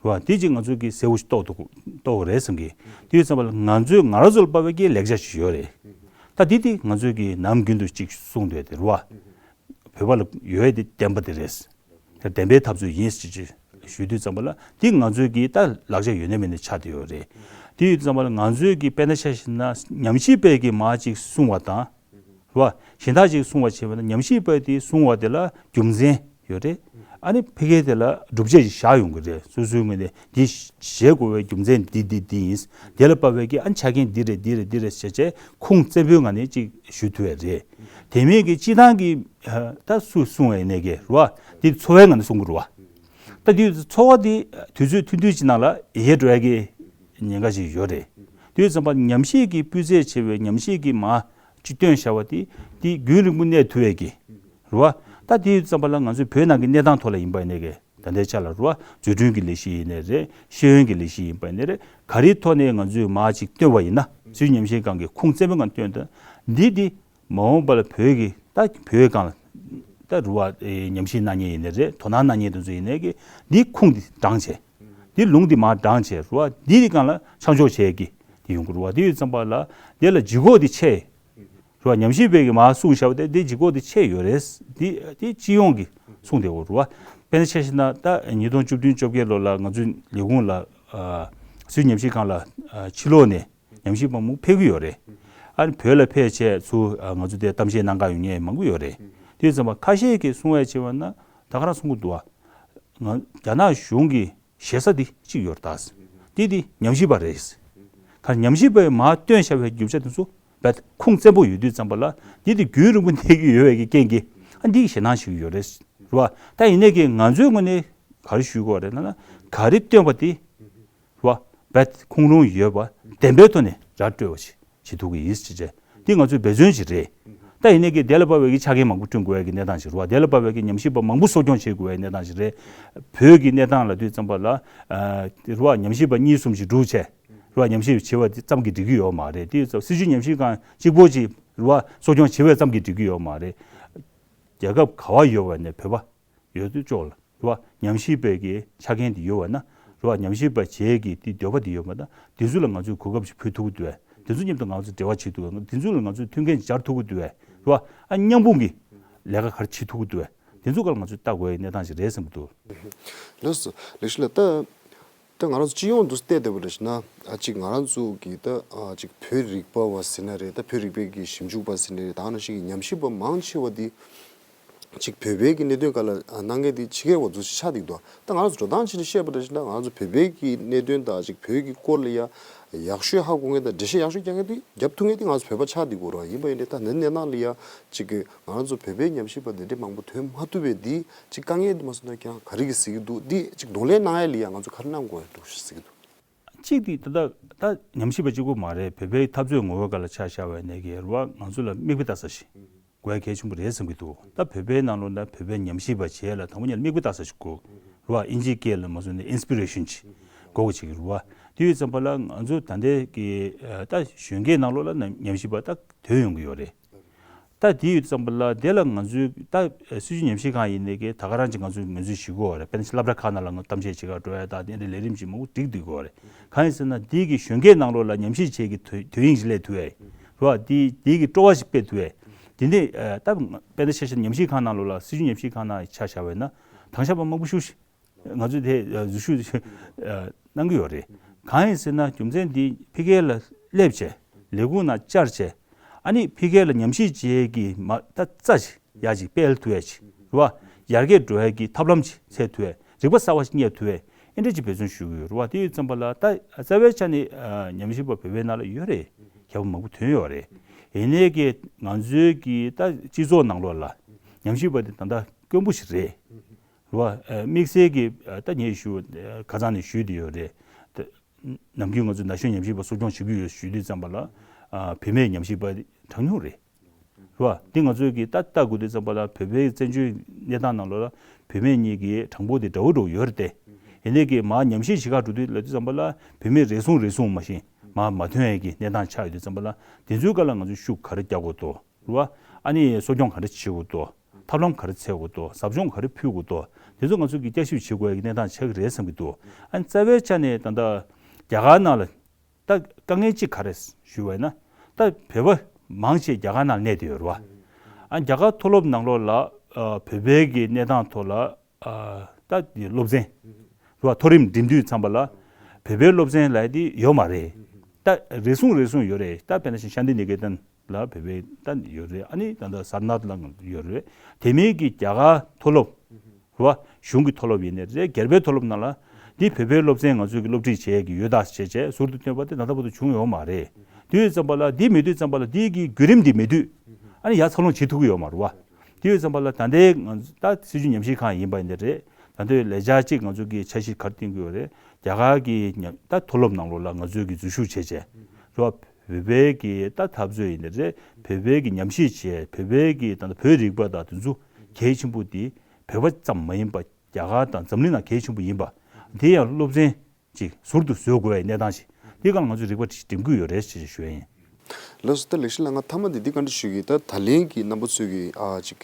བ། འདི་ཅིག་ང་ཚོས་གི་གསལ་བོ་ཞིག་རྟོགས་ཐུབ་རྟོགས་དགོས་རེད་བསམ་གི། དུས་ཙམ་པ་ལ་ང་ཚོས་ང་རང་ཚོ་ལ་དཔག་པའི་གི་ལེགས་ཆ་ཞིག་ཡོད་རེད། ད་འདི་དེ་ང་ཚོས་གི་ནམ་རྒྱུན་དུ་ཅིག་གསུངས་བསྡད་དེ་རེད་བ། བོད་པ་ལ་ཡོད་དེ་བདེན་པ་དེ་རེད། བདེན་པའི་འཐབ་རྩོད་ཡིན་ཞེས་ཞུ་དུས་ཙམ་པ་ལ་འདི་ང་ཚོའི་གི་ད་ལག་ཆ་ཡོད་ན་མེད་ན་ཆགས་བསྡད་ཡོད་རེད། དེ་ཡོད་དུས་ཙམ་པ་ལ་ང་ཚོའི་གི་དཔེར་ན་ཆ་བཞག་ན་ཉམས་ཞིབ་པས་གི་མར་ཅིག་གསུངས་པ་དང་། རེད་བ། གཞན་དག་ཅིག་གསུངས་པ་བྱས་པ་ན་ཉམས་ཞིབ་པས་དེ་གསུངས་པ་དེ་ལ་རྒྱུ་མཚན་ཡོད་རེད། ཨ་ནི་ཕ་གི་དེ་ལ་སྒྲུབ་བྱེད་ཅིག་བཞག་ཡོང་གི་རེད། སོ་སོའི་ངོས་ནས་འདི་བྱེད་དགོས་པའི་རྒྱུ་མཚན་འདི་འདི་འདི་ཡིན། དེ་ལ་དཔག་པའི་གི་ཨ་ནི་ཆ་རྐྱེན་འདི་རེད་འདི་རེད་འདི་རེད་ཟེར་བྱས་ཁུངས་བཙན་པོའི་ངང་ནས་ཅིག་ཞུ་ཐུབ་པ་རེད། དེ་མིན་གྱི་སྤྱི་བཏང་གི་ད་སུས་གསུངས་པ་ཡིན་ནའི་གི་རེད་བ། འདི་ཚོར་བའི་ངང་ནས་གསུང་གི་རེད་བ། ད་འདི་ཚོར་བ་འདི་དུས་ཚོད་ཐུང་ཐུང་ཅིག་ནང་ལ་ཡལ་འགྲོ་ཡ་གི་ཉེན་ཁ་ཞིག་ཡོད་རེད། དུས་ཙམ་པ་ཉམས་ཞིབ་ཀྱི་སྤུས་ཚད་ཆེ་བའི་ཉམས་ཞིབ་ཀྱི་མ་ཅིག་བཏོན་བཞག་པ་དེ་དེ་རྒྱུན་རིང་པོ་གནས་ཐུབ་ཡས་ཀྱི་རེད་བ། ད་དེ་ཙམ་པ་ལ་ང་ཚོའི་བོད་ནང་གི་གནས་སྟངས་ཐོག་ལ་ཡིན་པ་ཡིན་ནའི་གི་ད་ལྟའི་ཆ་ལ་རེད་བ། བཟོ་སྐྲུན་གྱི་ལས་གཞི་ཡིན་ནའི་རེད། ཤེས་ཡོན་གྱི་ལས་གཞི་ཡིན་པ་ཡིན་ནའི་རེད། ག་རེའི་ཐོག་ནས་ང་ཚོས་མ་ཅིག་བཏོན་པ་ཡིན་ན་སྲིད་བྱུས་ཉམས་ཞིབ་ཁང་གི་ཁུངས་བཙན་པོའི་ངང་བཏོན་ད་འདི་འདི་མ་འོངས་པ་ལ་བོད་ཀྱི་ད་བོད་སྒང་ལ་ད་རེད་བ། ཉམས་ཞིབ་གནང་མཁན་ཡིན་ནའི་རེད། དོ་སྣང་གནང་མཁན་དེ་ཚོ་ཡིན་ནའི་གི་འདི་ཁུངས་འདི་དྲངས་བྱས། འདི་ལུང་འདི་མར་དྲངས་བྱས་རེད་བ། འདི་འདི་སྒང་ལ་ཆ་འཇོག་བྱས་ཀྱི་འདི་ཡོང་གི་རེད་བ། འདི་ཡོད་ཙམ་པ་ལ་འདི་ལ་ལྗིད་ཁོག་འདི་ཆེ། རེད་བ། ཉམས་ཞིབ་པས་ཀྱི་མར་གསུངས་བཞག་པ་དེ་འདི་ལྗིད་ཁོག་འདི་ཆེ་ཡོད་རེད། འདི་འདི་སྤྱི་ཡོངས་ཀྱི་གསུངས་བསྡད་ཡོད་རེད་བ། དཔེར་ན་ཆ་བཞག་ན་ད་ཉིས་སྟོང་བཅུ་བདུན་བཅོ་བརྒྱད་ལོ་ལ་ང་ཚོའི་ལས་ཁུངས་ལ་ཨ་སྲིད་བྱུས་ཉམས་ཞིབ་ཁང་ལ་ཨ་ཕྱི་ལོགས་ནས་ཉམས་ཞིབ་པ་མང་པོ་ཕེབས་ཀྱི་ཡོད་རེད། ཨ་ནི་བོད་ལ་ཕེབས་བྱས་ཚུར་ཨ་ང་ཚོ་དེ་གཏམ་བཤད་གནང་གར་ཡོང་མཁན་མང་པོ་ཡོད་རེད། དེ་ཙམ་པ་ཁ་ཤས་ཀྱིས་གསུང་བ་བྱས་པ་ན་ད་ག་རང་གསུང་གི་འདུག་བ། ང་རྒྱ་ནག་གཞུང་གི་ཞེ་ས་འདི་གཅིག་ཡོད་རེད་ད། འདི་འདི་ཉམས་ཞིབ་པ་རེད། ག་ཉམས་ཞིབ་པས་མར་བཏོན་བཞག་པའི་རྒྱུ་ཆ་དེ་ཚོ་རྦད་ཁུངས་བཙན་པོ་ཡོད་དུས་ཙམ་པ་ལ་འདི་འདི་རྒྱུན་རིང་པོ་གནས་ཀྱི་ཡོད་པའི་གི་རྐྱེན་གྱིས་ཨ་འདི་ཞེད་སྣང་ཞིག་ཡོད་རེད། རེད་བ། ད་ཡིན་ནའི་གི་ང་ཚོའི་ངོས་ནས་ག་རེ་ཞུ་དགོས་རེད་ལབ་ན་ག་རེ་བཏོན་པ་དེ་རེད་བ། རྦད་ཁུངས་ལུང་ཡོད་པ་བདེན་པའི་ཐོག་ནས་ར་སྤྲོད་པ་ཞིག་བྱེད་ཐུབ་ཀྱི་ཡིན་ཟེར་བྱས། འདི་ང་ཚོའི་འབད་བརྩོན་ཞིག་རེད། ད་ཡིན་ནའི་གི་དེ་ལ་དཔག་པའི་གི་ཆ་རྐྱེན་མང་པོ་བསྐྲུན་དགོས་ཡ་གི་གནས་སྟངས་ཤིག་རེད་བ། དེ་ལ་དཔག་པའི་གི་ཉམས་ཞིབ་པ་མང་པོ་གསོ་སྐྱོང་བྱེད་དགོས་ཡ་གནས་སྟངས་ཤིག་རེད། བོད་ཀྱི་གནས་སྟངས་ལ་དུས་ཙམ་པ་ལ་ཨ་རེད་བ། ཉམས་ཞིབ་པ་གཉིས་གསུམ་ཞིག་བསྒྲུགས་བྱས་རེད་བ། ཉམས་ཞིབ་བྱེད་པ་དེ་ཙམ་གྱིས་འགྲིག་གི་ཡོད་མ་རེད། དེ་ཙམ་སྲིད་བྱུས་ཉམས་ཞིབ་ཁང་གཅིག་པོ་ཅིག་རེད་བ། གསོ་སྐྱོང་བྱེད་པ་ཙམ་གྱིས་འགྲིག་གི་ཡོད་མ་རེད། རྒྱལ་ཁབ་ག་བ་ཡོད་པ་ནས་བོད་པ་ཡོད་དུས་ཅོག་ལ། རེད་བ། ཉམས་ཞིབ་པའི་གི་ཆ་རྐྱེན་དེ་ཡོད་པ་ན། རེད་བ། ཉམས་ཞིབ་པ་བྱེད་ཀྱི་དེ་འདོད་པ་དེ་ཡོད་པ་ན། དེ་ཚོ་ལ་ང་ཚོས་གོ་སྐབས་ཤིག་ཕུལ་ཐུབ་ཀྱི་འདུག་བས། དེ་ཚོ་མཉམ་དུ་ང་ཚོས་འབྲེལ་བ་བྱེད་ཐུབ་ཀྱི། དེ་ཚོ་ལ་ང་ཚོས་མཐུན་རྐྱེན་སྦྱར་ཐུབ་ཀྱི་འདུག་བས། རེད་བ། ཨ་མཉམ་སྤུངས་ཀྱི་ལས་ཀ་ག་རེ་བྱེད་ཐུབ་ཀྱི་འདུག་བས། དེ་ཚོ་སྒང་ལ་ང་ཚོས་ལྟ་དགོས་པའི་གནས་སྟངས་ཤིག་རེད་བསམ་གྱི་འདུག་ལགས་སོ། ལེགས་ཤོད་ལགས། ད་ད་ང་རང་ཚོ་སྤྱི་ཡོངས་དུ་བལྟས་བསྡད་པ་རེད་ན། ཨ་ཅིག་ང་རང་ཚོ་གི་ད་ཨ་ཅིག་བོད་རིག་པ་བ་ཟེར་ན་རེད། ད་བོད་རིག་པའི་གི་ཞིབ་འཇུག་པ་ཟེར་ན་རེད། ད་ནང་བཞིན་གྱི་ཉམས་ཞིབ་པ་མང་ཆེ་བ་འདི་ཅིག་བོད་པའི་གི་གནད་དོན་སྒང་ལ་གནང་མཁན་དེ་ཕྱི་རྒྱལ་བ་ཚོ་ཆགས་བསྡད་འདུག་ད་ང་རང་ཚོ་འགྲོ་སྟངས་ཆ་ནས་བཤད་པ་རེད་ན། ང་རང་ཚོ་བོད་པའི་གི་གནད་དོན་དང་ཅིག་བོད་ཀྱི་སྐོར་ལ་ཡ་ཡག་ཤོས་ཧ་གོ་མཁན་དང་འགྲེལ་བཤད་ཡག་ཤོས་རྒྱག་མཁན་དེ་རྒྱབ་ཐུབ་མཁན་དེ་ང་ཚོ་བོད་པ་ཆགས་བསྡད་དགོས་རེད། ཡིན་པ་ཡིན་ནའི་ད་ནི་གནས་སྟངས་ལ་ཡ་ཅིག་གི་ང་རང་ཚོ་བོད་པའི་ཉམས་ཞིབ་པ་དེ་འདྲའི་མང་པོ་ཐོན་མ་ཐུབ་པའི་འདི་ཅིག་དཀའ་ངལ་དེ་མ་སོང་ན་ཀྱང་ག་རེ་གི་ཟེར་གི་འདུག་འདི་ཅིག་གདོང་ལེན་གནང་ཡ་ལ་ཡ་ང་ཚོ་ག་རེ་གནང་དགོས་ཡ་འདུག་ཟེར་གི་འདུག་གཅིག་དེ་ད་ལྟ་ད་ཉམས་ཞིབ་པ་གཅིག་པོ་མ་རེད། བོད་པའི་འཐབ་རྩོད་ངོ་བོའི་སྒང་ལ་ཆ་བཞག་པ་ཡིན་ནའི་གི་རེད་བ། ང་ཚོ་ལ་མིག་དཔེ་ལྟ་ས་ཞིག་དགོས་གལ་ཆེན་པོ་རེད་བསམ་གྱི་འདུག་ད་བོད་པའི་ནང་ལོགས་ན་བོད་པའི་ཉམས་ཞིབ་པ་བྱེད་ཡ་ལ་དང་པོ་ཉིད་ལ་མིག་དཔེ་ལྟ་ས་ཞིག་དགོས་རེད་བ། ཨིན་ཇིའི་སྐད་ལ་མ་སོང་ནས་ཨིན་སི་པི་རེ་ཤན་ཅིག་དགོས་ཀྱི་ཅིག་རེད་བ། དེ་ཡོད་ཙམ་པ་ལ་ང་ཚོ་ད་ལྟའི་གི་ད་གཞོན་སྐྱེས་ནང་ལོགས་ལ་ན་ཉམས་ཞིབ་པ་ད་ཐོན་ཡོང་གི་ཡོད་རེད། ད་དེ་ཡོད་ཙམ་པ་ལ་དེ་ལ་ང་ཚོའི་ད་སྲིད་བྱུས་ཉམས་ཞིབ་ཁང་ཡིན་ནའི་གི་ད་ག་རང་ཅིག་ང་ཚོས་ངོས་འཛིན་ཞུ་དགོས་རེད། དཔེར་ན་སློབ་གྲྭ་ཁག་ནང་ལ་ང་གཏམ་བཤད་བྱེད་གར་འགྲོ་ཡ་ད་དེ་འདྲའི་ལས་རིམ་ཅིག་མང་པོ་སྒྲིག་སྡོད་དགོས་རེད། གང་ཡིན་ཟེར་ན་དེ་གི་གཞོན་སྐྱེས་ནང་ལོགས་ལ་ཉམས་ཞིབ་བྱེད་ཀྱི་དོ་དོན་སྙིང་ཞིག་སླེབས་ཐུབ་ཡ་རེད་བ། དེ་དེ་གི་སྤྲོ་བ་ཞིག་སྤེལ་ཐུབ་ཡ་དེ་འདྲའི་ད་དཔེར་ན་ཆ་བཞག་ཉམས་ཞིབ་ཁང་ནང་ལོགས་ལ་སྲིད་བྱུས་ཉམས་ཞིབ་ཁང་ནང་ཆ་བཞག་པ་ཡིན་ན། དྭང་ཞབས་པ་མང་པོ་ཞིག་ང་ཚོས་དེ་འཛུལ་ཞུགས་གནང་གི་ཡོད་རེད། གང་ཡིན་ཟེར་ན་རྒྱུ་མཚན་འདི་ཕ་གིར་ལ་སླེབས་བྱས་ལས་ཁུངས་ནང་བཅར་བྱས་ཨ་ནི་ཕ་གིར་ལ་ཉམས་ཞིབ་བྱེད་ཀྱི་མ་ད་རྩ་ཅིག་ཡར་ཅིག་སྤེལ་ཐུབ་ཡ་ཅིག་རེད་བ། ཡར་རྒྱས་འགྲོ་ཡ་གི་ཐབས་ལམ་ཅིག་འཚོལ་ཐུབ་ཡ་རིག་པ་གསར་བ་ཞིག་རྙེད་ཐུབ་ཡ་ཨེ་འདྲ་ཅིག་འབད་བརྩོན་ཞུ་གི་ཡོད་རེད་བ། དེ་ཡོད་ཙམ་པ་ལ་ད་རྩ་བའི་ཆ་ནས་ཉམས་ཞིབ་པ་བོད་པའི་ནང་ལ་ཡོད་རེད། མཁས་པ་མང་པོ་ཐོན་ཡོད་རེད། ཡིན་ནའི་གི་ང་ཚོའི་གི་ད་སྤྱི་ཚོགས་ནང་ལོགས་ལ་ཉམས་ཞིབ་པ་དེ་ད་ལྟ་དཀོན་པོ་ཞིག་རེད། རེད་བ། དམིགས་བསལ་གྱི་ད་ངས་ཞུ་ཁ་སང་ནས་ཞུས་བསྡད་ཡོད་རེད། ད་ནམ་རྒྱུན་ང་ཚོ་ན་གཞོན་ཉམས་ཞིབ་པ་གསོ་སྐྱོང་བྱེད་ཀྱི་ཡོད་ཞུ་དུས་ཙམ་པ་ལ་བུད་མེད་ཉམས་ཞིབ་པ་གྲངས་ཉུང་རེད། རེད་བ། འདི་ང་ཚོས་ཀྱི་ད་ལྟ་དགོས་དུས་ཙམ་པ་ལ་བོད་པའི་བཙན་བྱོལ་གནས་སྟངས་ནང་ལོགས་ལ་བུད་མེད་གཉིས་ཀྱི་གྲངས་འབོར་དེ་འདྲ་བོ་འདྲ་བོ་ཡོད་རེད་དེ། ཡིན་ནའི་གི་མར་ཉམས་ཞིབ་བྱེད་གར་འགྲོ་དུས་ལབ་དུས་ཙམ་པ་ལ་བུད་མེད་རེ་ཟུང་རེ་ཟུང་མ་གཞི་མར་མ་ཐོན་ཡས་ཀྱི་གནས་སྟངས་ཆགས་ཡོད་དུས་ཙམ་པ་ལ་དེ་ཚོའི་སྐོར་ལ་ང་ཚོས་ཤུགས་ག་རེ་རྒྱག་དགོས་འདུག་རེད་བ། ཨ་ནི་གསོ་སྐྱོང་ག་འདྲ་བྱེད་དགོས་འདུག་ཐབས་ལམ་ག་རེ་འཚོལ་དགོས་འདུག་ཟབ་སྦྱོང་ག་རེ་ཕུལ་དགོས་འདུག་དེ་ཚོ་ང་ཚོ་གིས་བསྐྱར་ཞིབ་བྱེད་དགོས་ཡ་གི་གནས་སྟངས་ཆགས་ཀྱི་རེད་བསམ་གྱི་འདུག་ཨ་ནི་རྩ་བའི་ཆ་ནས་ད་ལྟ་རྒྱ་གར་ནང་ལ་ད་དཀའ་ངལ་གཅིག་ག་རེ་ཞུས་པ་ཡིན་ན་ད་བོད་པ་མང་ཆེ་རྒྱ་གར་ནང་གནས་བསྡད་ཡོད་རེད་བ། ཨ་ནི་རྒྱ་གར་མཐོ་སློབ་ནང་ལོགས་ལ་ཨ་བོད་པའི་གི་གནས་སྟངས་ཐོག་ལ་ཨ་ད་དེ་སློབ་ཚན་རེད་བ། མཐོ་རིམ་འགྲིམ་དུས་ཙམ་པ་ལ་བོད་པའི་སློབ་ཚན་ལབ་ཡ་དེ་ཡོད་མ་རེད། ད་རེ་ཟུང་རེ་ཟུང་ཡོད་རེད། ད་དཔེར་ན་ཤ་ཤཱནྟི་ནི་ཀེ་ཏན་ལ་བོད་པའི་ད་ཡོད་རེད། ཨ་ནི་ད་ལྟ་སར་ནཱཐ་ལ་ཡོད་རེད། དེ་མིན་གྱི་རྒྱ་གར་མཐོ་སློབ་རེད་བ། གཞུང་གི་མཐོ་སློབ་ཡིན་ནའི་རེད། སྒེར་པའི་མཐོ་སློབ་ནང་ལ་འདི་བོད་པའི་སློབ་ཚན་ང་ཚོས་ཀྱི་སློབ་ཁྲིད་བྱེད་ཡས་ཀྱི་ཡོད་ད་བྱས་བྱས་ཟུར་དུ་བཏོན་པ་དེ་ད་ལྟ་བར་དུ་བྱུང་ཡོད་མ་རེད། དེ་ཡོད་ཙམ་པ་ལ་འདི་མེད་དུས་ཙམ་པ་ལ་འདི་གི་བརྒྱུད་རིམ་འདི་མེད་དུས་ཨ་ནི་ཡར་འཚར་ལོངས་བྱེད་ཐུབ་ཀྱི་ཡོད་མ་རེད་བ། དེ་ཡོད་ཙམ་པ་ལ་ད་ལྟའི་ང་ཚོ་ད་སྲིད་བྱུས་ཉམས་ཞིབ་ཁང་ཡིན་པ་ཡིན་ནའི་རེད། ད་ལྟའི་ལས་འཆར་གཅིག་ང་ཚོ་གི་འཆར་གཞི་ག་རེ་བཏིང་གི་ཡོད་རེད། རྒྱ་གར་གྱི་ཉམས་ད་མཐོ་སློབ་ནང་ལོགས་ལ་ང་ཚོས་ཀྱི་འཛུལ་ཞུགས་བྱས་བྱས་རེད་བ། བོད་པའི་གི་ད་འཐབ་རྩོད་ཡིན་ནའི་རེད། བོད་པའི་གི་ཉམས་ཞིབ་བྱས་བོད་པའི་གི་ད་ལྟ་བོད་རིག་པ་དང་དེ་ཚོ་གལ་ཆེན་པོ་དེ་བོད་པ་ཙམ་མ་ཡིན་པ་རྒྱ་གར་དང་འཛམ་གླིང་ནང་གལ་ཆེན་པོ་ཡིན་པ་དེ་ཡང་སློབ་ཚན་ཅིག་ཟུར་དུ་བཟོ་དགོས་པའི་གནས་སྟངས་ཤིག་འདི་སྒང་ང་ཚོས་རིག་པ་འགྲིམ་གྱི་ཡོད་རེད་ཅེས་ཞུ་ཡ་ཡིན། ལགས་སོ། ད་ལེགས་བཤད་ལྷ་ཁང་མཐའ་མ་འདི་འདི་བཀའ་འདྲི་ཞུ་གི། ད་ད་ལན་གྱི་རྣམ་པ་ཚོས་ཀྱི་ཨ་ཅིག་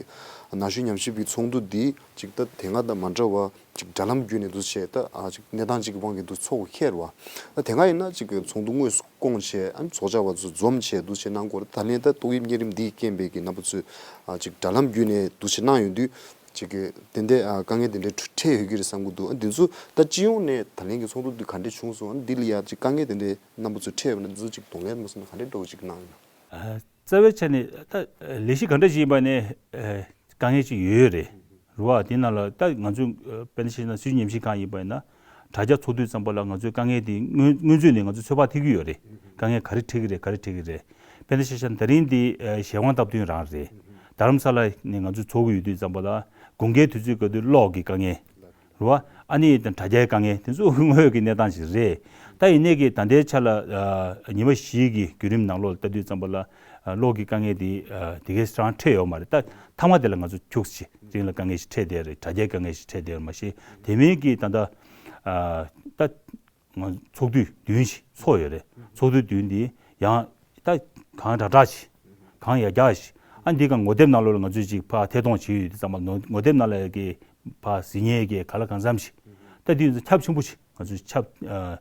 ན་གཞོན་ཉམས་ཞིབ་པའི་ཚོགས་འདུ་འདི་ཅིག་ད་དེ་སྔ་དང་མ་འདྲ་བ་ཅིག་དྲ་ལམ་བརྒྱུད་ནས་འདུག་བྱས་ད་ཨ་ཅིག་གནས་སྟངས་ཅིག་གི་དབང་གིས་འདུག་ཚོགས་ཁེལ་བ། ད་དེ་སྔ་ཡིན་ན་ཅིག་ཚོགས་འདུ་དངོས་སུ་བསྐོངས་བྱས་ཨ་ཚོགས་བཅར་བ་ཚོ་འཛོམས་བྱས་འདུག་བྱས་གནང་གི་ཡོད་རེད། ད་ལན་ད་ཏོག་དབྱིབས་གཉན་རིམས་འདིས་རྐྱེན་པས་ཀྱི་རྣམ་པ་ཚོས་ཨ་ཅིག་དྲ་ལམ་བརྒྱུད་ནས་འདུག་བྱས་གནང་ཡོང་དུས། ཅིག་གི་དེ་འདྲའི་ཨ་དཀའ་ངལ་དེ་འདྲའི་འཕྲད་ཡོད་ཀྱི་རེད་བསམ་གྱི་འདུག་ཨ་འདི་ཚོ་ད་སྤྱི་ཡོངས་ནས་ད་ལན་གྱི་ཚོགས་འདུ་འདི་ག་འདྲས་བྱུང་སོང་། ཨ་འདི་ལ་ཡ་ཅིག་དཀའ་ངལ་དེ་འདྲའི་རྣམ་པ་ཚོ་འཕྲད་ཡོད་ན་འདི་ཚོ་ཅིག་གདོང་ལེན་མ་སོང་ན་ག་འདྲས་འགྲོ་ཅིག་གནང་ཡོད་ན། ཨ་རྩ་བའི་ཆ་ནས་ད་ལས་གཞི་ག་འདྲ་ཞིག་ཡིན་པ་ནས་ཨ་དཀའ་ངལ་ཅིག་ཡོད་ཡོད་རེད། རེད་བ། དེ་ནང་ལ་ད་ང་ཚོ་ཨ་དཔེར་ན་བཤད་ན་སྲིད་བྱུས་ཉམས་ཞིབ་ཁང་ཡིན་པ་ཡིན་ན་དྲ་རྒྱ་ཚོགས་དུས་ཙམ་པ་ལ་ང་ཚོའི་དཀའ་ངལ་དེ་སྔོན་སྔོན་ཚུད་ནས་ང་ཚོ་ཚོད་དཔག་ཐེབས་ཀྱི་ཡོད་རེད། དཀའ་ངལ་ག་རེ་འཕྲད་ཀྱི་རེད། ག་རེ་འཕྲད་ཀྱི་རེད། དཔེར་ན་ཆ་བཞག་ན་ད་རིང་འདི་ཨ་གཞལ་དབང་སྟབས་བསྟུན་རང་རེད། རྡ་རམ་ས་ལ་ནས་ང་ཚོས་ཚོགས་ཀྱི་ཡོད་དུས་ཙམ་པ་ལ་དགུན་ཁའི་དུས་ཚོད་སྐབས་དུས་གློག་གི་དཀའ་ངལ་རེད་བ། ཨ་ནི་དང་དྲ་རྒྱའི་དཀའ་ངལ་དེ་ཚོ་དངོས་ཡོད་ཀྱི་གནས་སྟངས་ཤིག་རེད། ད་ཡིན་ནའི་གི་ད་ལྟའི་ཆ་ལ་ཨ་ཉི་མ་བཞི་གི་བརྒྱུད་རིམ་ནང་ལོགས་ལ་ལྟ་དུས་ཙམ་པ་ལ་ཨ་གློག་གི་དཀའ་ངལ་དེ་ཨ་དེ་གའི་རང་འཕྲད་ཡོད་མ་རེད། ད་མཐའ་མ་དེ་ལ་ང་ཚོ་ཁྱུག་ཙམ་རིང་ལ་དཀའ་ངལ་ཞིག་འཕྲད་བསྡད་རེད། དྲ་རྒྱའི་དཀའ་ངལ་ཞིག་འཕྲད་བསྡད་རེད། མ་གཞི་དེ་མིན་གྱི་ད་ལྟ་ཨ་ད། ང་ཚོགས་དུས་བདུན་ཞིག་ཚོགས་ཡོད་རེད། ཚོགས་དུས་བདུན་འདི་ཡང་ད་གང་དྲག་དྲག་ཞིག་གང་ཡག་ཡག་ཞིག་ཨ་འདི་ག་ངོ་དེབ་ནང་ལོགས་ལ་ང་ཚོས་ཅིག་ཕར་ཐད་གཏོང་བྱེད་ཡོད་དུས་ཙམ་པ་ལ་ངོ་དེབ་ནང་ལ་གི་ཕར་གཟིགས་མཁན་གྱི་ག་ལ་གང་འཚམ་ཞིག་ད་འདི་ཚོ་ཁྱབ་ཆེན་པོ་ཞིག་ང་ཚོས་ཁྱབ་ཨ་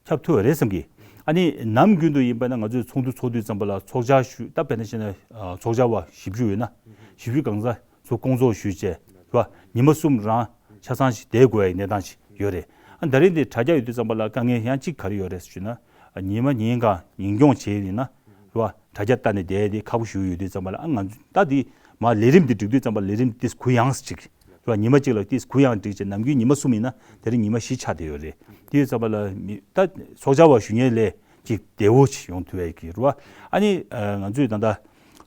ཁྱབ་ཐུབ་པ་རེད་བསམ་གི་ཨ་ནི་ནམ་རྒྱུན་དུ་ཡིན་པ་ན་ང་ཚོས་ཚོགས་འདུ་ཚོགས་དུས་ཙམ་པ་ལ་ཚོགས་བཅར་ཞུ་ད་དཔེར་ན་བཤད་ན་ཨ་ཚོགས་བཅར་བ་བཞི་བཅུ་ཡོད་ན་བཞི་བཅུ་གང་ཚ། ཚོ་སྐོང་ཚོགས་ཞུས་བྱས་རེད་བ། ཉི་མ་གསུམ་རང་ཆ་ཚང་ཞིག་བསྡད་དགོས་ཡའི་གནས་སྟངས་ཤིག་ཡོད་རེད། ཨ་ད་རིང་འདི་དྲ་རྒྱ་ཡོད་དུས་ཙམ་པ་ལ་དཀའ་ངལ་ཡང་གཅིག་ག་རེ་ཡོད་རེད་ཟེར་ཞུས་ན། ཨ་ཉི་མ་ཉིན་གང་ཉིན་སྐྱོང་བྱས་ཡིན་ན་རེད་བ། དྲ་རྒྱ་ལྟ་ནས་བསྡད་དེ་ཁག་པོ་ཞེ་པོ་ཡོད་དུས་ཙམ་པ་ལ་ཨ་ང་ཚོ་ད་འདི་མ་ལས་རིམ་འདི་སྒྲིག་དུས་ཙམ་པ་ལས་རིམ་ཏིས་གུ་ཡངས་ཅིག་རེད་བ། ཉི་མ་གཅིག་ལ་ཏིས་གུ་ཡངས་སྒྲིག་བྱས་ནམ་རྒྱུན་ཉི་མ་གསུམ་ཡིན་ན་དེ་རིང་ཉི་མ་བཞི་ཆགས་བསྡད་ཡོད་རེད། དེ་ཡོད་ཙམ་པ་ལ་མི་ད་ཚོགས་བཅར་བ་ཞུ་མཁན་ལས་ཅིག་བདེ་བོ་ཅིག་ཡོང་ཐུབ་ཡ་གི་རེད་བ། ཨ་ནི་ཨ་ང་ཚོས་ད་ལྟ་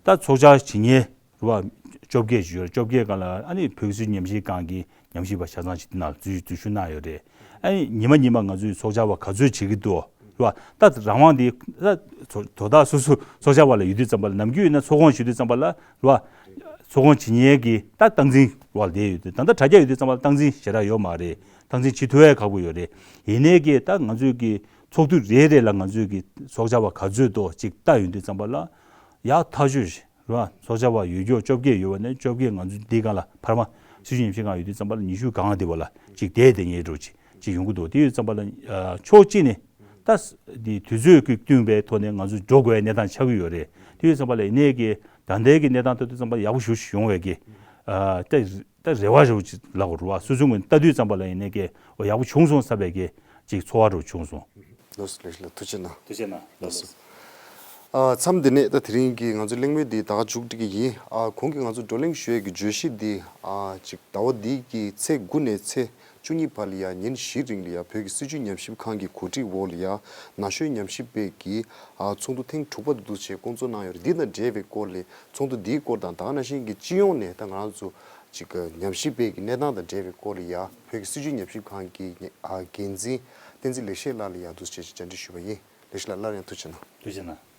ད་ཚོགས་བཅར་བྱེད་མཁན་རེད་བ། བཅོ་བརྒྱད་ཅིག་ཡོད་རེད། བཅོ་བརྒྱད་སྒང་ལ་ཨ་ནི་བོད་སྲིད་ཉམས་ཞིབ་ཁང་གི་ཉམས་ཞིབ་པ་ཆ་ཚང་ཞིག་དེ་ནང་འཛུལ་འཛུལ་ཞུགས་གནང་ཡོད་རེད། ཨ་ནི་ཉི་མ་ཉི་མ་ང་ཚོའི་ཚོགས་བཅར་བ་ག་ཚོད་བྱེད་ཀྱི་འདུག་རེད་བ། ད་རང་དབང་དེ་ད་དོ་བདག་སོ་སོ་ཚོགས་བཅར་བ་ལ་ཡོད་དུས་ཙམ་པ་ལ་ནམ་རྒྱུན་ཡིན་ན་ཚོགས་སྐོང་ཞུ་དུས་ཙམ་པ་ལ་རེད་བ། ཚོགས་སྐོང་བྱེད་མཁན་གྱི་ད་སྟངས་འཛིན་བ་ལ་བསྡད་ཡོད་དུས་ད་ལྟ་དྲ་རྒྱ་ཡོད་དུས་ཙམ་པ་ལ་སྟངས་འཛིན་ཞེ་དྲག་ཡོད་མ་རེད། སྟངས་འཛིན་བྱེད་ཐུབ་ཡ་ཁག་པོ་ཡོད་རེད། ཡིན་ནའི་གི་ད་ང་ཚོའི་གི་ཚོགས་དུས་རེ་རེ་ལ་ང་ཚོའི་གི་ཚོགས་བཅར་བ་ག་ཚོད་འདུག་ཅིག་ལྟ་ཡོང་དུས་ཙམ་པ་ལ་ཡག་ཐག་ཆོད་ཞིག་རེད་བ། ཚོགས་བཅར་བ་ཡོད་རྒྱུ་བཅོ་བརྒྱད་ཡོད་པ་ནས་བཅོ་བརྒྱད་ང་ཚོ་འདི་སྒང་ལ་འཕར་མ་སྲིད་བྱུས་ཉམས་ཞིབ་ཁང་ཡོད་དུས་ཙམ་པ་ལ་ཉི་ཤུ་གང་དེ་བ་ལ་ཅིག་བསྡད་བསྡད་ཉེ་འགྲོ་ཅིག་ཅིག་ཡོང་གི་འདུག་དེ་ཡོད་ཙམ་པ་ལ་ཕྱོགས་གཅིག་ནས་ད་འདི་དུས་ཚོད་ཀྱི་བསྟུན་པའི་ཐོག་ནས་ང་ཚོ་འགྲོ་དགོས་པའི་གནས་སྟངས་ཆགས་ཀྱི་ཡོད་རེད། དེ་ཡོད་ཙམ་པ་ལ་ཡིན་ནའི་གི་ད་ལྟའི་གི་གནས་སྟངས་ཐོག་དུས་ཙམ་པ་ཡག་པོ་ཞེ་པོ་ཞིག་ཡོང་བའི་གི་ད། ད་རེ་བ་རེ་བ་ཅིག་ལབ་དགོས་རེད་བ། སོ་སོའི་ངོས་ནས་ལྟ་དུས་ཙམ་པ་ལ་ཡིན་ནའི་ཀྱེ་ཨོ་ཡག་པོ་བྱུང་སོང་བསམ་པའི་ཀྱེ་ཅིག་ཚོར་བ་རེ་བ་བྱུང་སོང་། ལགས་སོ། ལགས་སོ། ལགས་སོ། ཐུགས་རྗེ་གནང་། ཐུགས་རྗེ་གནང་། ལགས་སོ། ལགས་སོ། ཨ། མཚམས་འདི་ནས་ད་དེ་རིང་གི་ང་ཚོ་གླེང་མོལ་འདི་ད་ག་མཇུག་སྒྲིལ་གྱི་ཡིན། ཨ། གོང་གི་ང་ཚོ་བགྲོ་གླེང་ཞུ་ཡས་ཀྱི་བརྗོད་གཞི་འདི། ཨ། ཅིག་ཟླ་བ་འདི་གི་ཚེས་དགུ་ནས་ཚེས་བཅུ་གཉིས་བར་ལ་ཡ་ཉིན་བཞིའི་རིང་ལ་ཡ་བོད་ཀྱི་སྲིད་བྱུས་ཉམས་ཞིབ་ཁང་གི་གོ་སྒྲིག་འོག་ལ་ཡ་ན་གཞོན་ཉམས་ཞིབ་པས་ཀྱི། ཨ། ཚོགས་འདུ་ཐེངས་དྲུག་པ་འདུ་བྱས་བསྐོང་ཚོགས་གནང་ཡོད་རེད། འདི་དང་འབྲེལ་བའི་སྐོར་ལས་ཚོགས་འདུ་འདིའི་སྐོར་དང་ད་ག་ནང་བཞིན་གྱི་སྤྱི་ཡོངས་ནས་ད་ང་རང་ཚོ་ཅིག་ཉམས་ཞིབ་པའི་གི་གནས་སྟངས་དང་འབྲེལ་བའི་སྐོར་ལ་ཡ་བོད་ཀྱི་སྲིད་བྱུས་ཉམས་ཞིབ་ཁང་གི་ཨ་འགན་འཛིན་བསྟན་འཛིན་ལེགས་བཤད་ལགས་ལ་ཡ་འདུ་བྱས་བཅར་འདྲི་ཞུས་པ་ཡིན། ལེགས་བཤད་ལགས་སླར་ཡང་ཐུགས་རྗེ་གནང་། ཐུགས་རྗེ་གནང་།